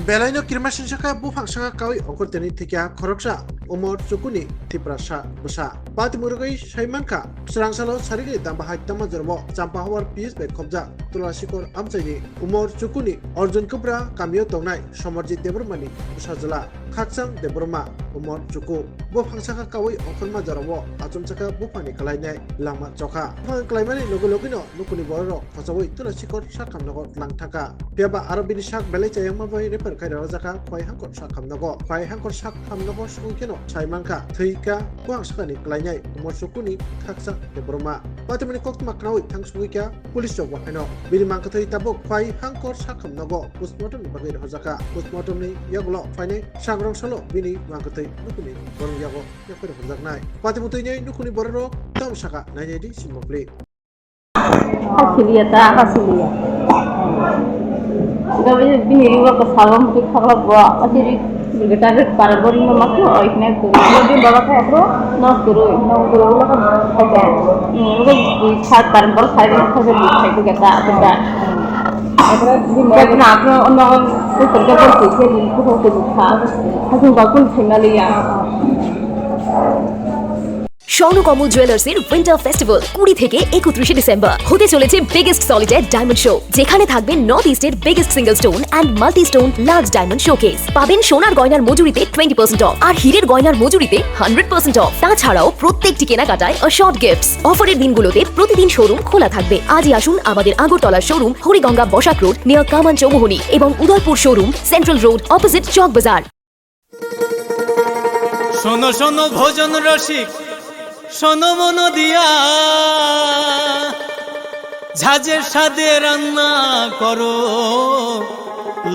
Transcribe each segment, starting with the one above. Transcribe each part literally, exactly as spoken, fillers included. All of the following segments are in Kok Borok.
Belaino kirima singsa kha buphang saka kawi ongkhor teni thikya khoroksa Umor Chukuni Tiprasa bwsa. Patimung rwgwi sai mankha, swrangsalo sarigwi damba hai tama jorbo Champahawar P S bai khobjak Tulasikor amchaini Umor Chukuni Arjun Kubra kamio tongnai Somarjit Debbarmani bwsajwla Khakchang Debbarma Umor Chuku. Buphang saka kawi ongkhorma jorao achomsaka buphangni kwlainai langma chokha. Buphang kwlaimani logi logino nukuni bororok khochaui Tulasikor sak hamnogo tlang thangkha. Phiyaba aro bini sak belai chayangma bai refer khai rwjakha Khwai Hangkor sak hamnogo. Khwai Hangkor sak hamnogo sogwi kheno sai mankha thwi kha buphang sakani kwlainai Umor Chukuni Khakchang Debbarma. Patimungni koktwma khnaui thang sogwi kha police rok bo haino. Bini mangkwthwi tabuk Khwai Hangkor sak hamnogo postmortem ni bagwi rohorjakha. Postmortem ni yagulo phainai sangrong salo bini mangkwthwi nukuni borok yago yaphai rohorjaknai. Patimung twi nai nukuni bororok tamo saka nainai di sinmokli. Hasiliya ta, hasiliya. Gabi bini riwa ko sabam tu khaba bo, asiri geta get para bori ma mako, oi ne tu. Bori baba ko bro, no kuru, no kuru, ulo ko hoja. Ulo ko sat para bor khai bor khai bor khai tu geta, geta. Geta na apno ono ko kerja bor tu ke ni ko ko kha. Hasin ba kun thengaliya. স্বর্ণ কমল জুয়েলার্সের winter festival কুড়ি থেকে একত্রিশে ডিসেম্বর। হতে চলেছে biggest solitary diamond show, যেখানে থাকবে নর্থ ইস্টের biggest single stone and multi stone large diamond showcase. পাবেন সোনার গয়নার মজুরিতে টোয়েন্টি পার্সেন্ট অফ আর হীরের গয়নার মজুরিতে হান্ড্রেড পার্সেন্ট অফ। তাছাড়াও প্রত্যেকটি কেনাকাটায় অ্যাসর্ড গিফটস। অফারের দিনগুলোতে প্রতিদিন শোরুম খোলা থাকবে। আজই আসুন আমাদের Agartala showroom Hariganga Basak road near Kaman Chowmuhani এবং Udaipur showroom central road opposite Chowk Bazar. শোনো শোনো ভোজন রসিক, শোনো মন দিয়া, ঝাঁঝের স্বাদে রান্না করো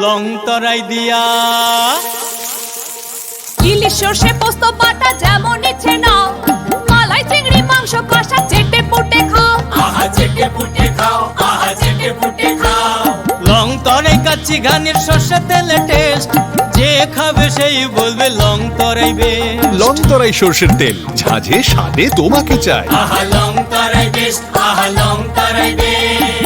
লং তরাই দিয়া। ইলিশ সর্ষে পোস্ত বাটা যেমন ইচ্ছে নাও, মালাই চিংড়ি মাংস কষা চেটে পুটে খাও। আহা চেটে পুটে খাও, আহা চেটে পুটে খাও। লং তরাই কাচ্চি ঘানির সর্ষে তেলে টেস্ট, যে খাবে সেই বলবে লং তরাই বেস্ট। লং তরাই সর্ষের তেল, ঝাঁঝে স্বাদে তোমাকে চাই। আহা লং তরাই বেস্ট, আহা লং তরাই বেস্ট।